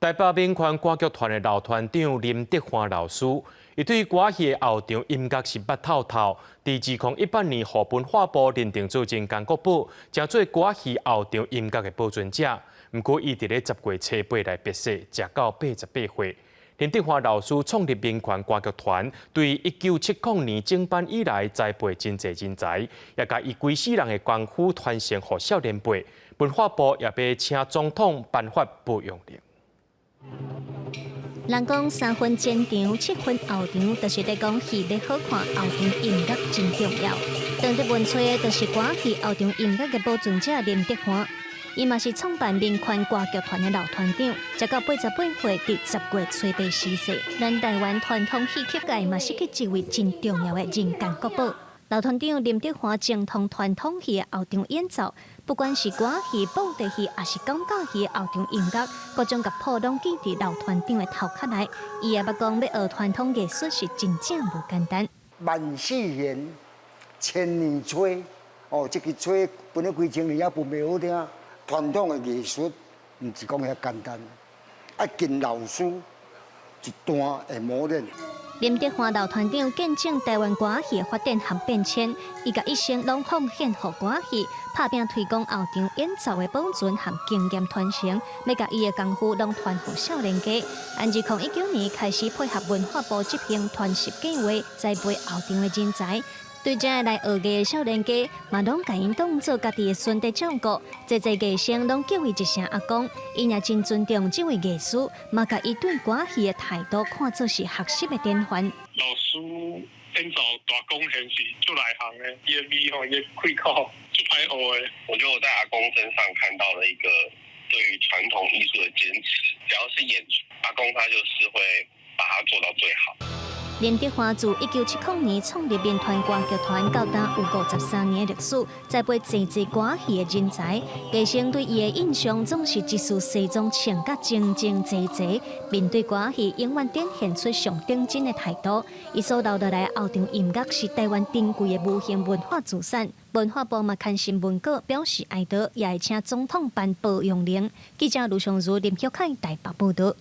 台北民權歌劇團的老團長林德歡老師，伊對歌戲的後場音樂是捌透透。佇2018年，予文化部認定做人間國寶，成做歌戲後場音樂的保存者。毋過，伊佇咧10月初八來別世，食到88歲。林德歡老師創立民權歌劇團，對1970年整班以來栽培真濟人才，也共伊規世人的功夫傳承予少年輩。文化部也欲請總統頒發褒揚令。人講三分前場，七分後場，就是咧講戲欲好看，後場音樂真重要。當得文吹的，就是歌戲後場音樂的保存者林德歡，伊嘛是創辦民權歌劇團的老團長，食到88歲，佇10月初八逝世。咱台灣傳統戲曲界嘛失去一位真重要的人間國寶。老團長林德歡精通傳統戲的後場演奏，不管是歌戲、布袋戲，抑是講假戲的後場音樂，各種樂譜攏記佇老團長的頭殼內。伊也捌講，欲學傳統藝術是真正無簡單。萬世弦，千年吹，哦，這支吹分了幾千年也分袂好聽。傳統的藝術毋是講遐簡單，愛經老師一段的磨練。林德歡老團長見證台灣歌戲的發展和變遷，伊共一生攏奉獻予歌戲，拍拚推廣後場演奏的保存和經驗傳承，欲共伊的功夫攏傳予少年家。按2019年開始配合文化部執行傳習計劃，栽培後場的人才。對遮來學藝的少年家，嘛攏共𪜶當做家己的孫佇照顧，濟濟藝生攏叫伊一聲阿公，伊也真尊重這位藝師，嘛共伊對歌戲的態度看作是學習的典範。老師演奏大弓弦是足內行的，伊的味吼，伊的開口足歹學的。我覺得我在阿公身上看到了一個對於傳統藝術的堅持，只要是演出，阿公他就是會把它做到最好。林德歡自1970年創立民權歌劇團，到今有53年的歷史，栽培濟濟歌戲的人才。藝生對伊的印象總是一束西裝穿甲整整齊齊，面對歌戲永遠展現出上頂真的態度。伊所留落來後場音樂是台灣珍貴的無形文化資產。文化部嘛刊新聞稿表示哀悼，也會請總統頒褒揚令。記者盧尚如、林玉凱台北報道。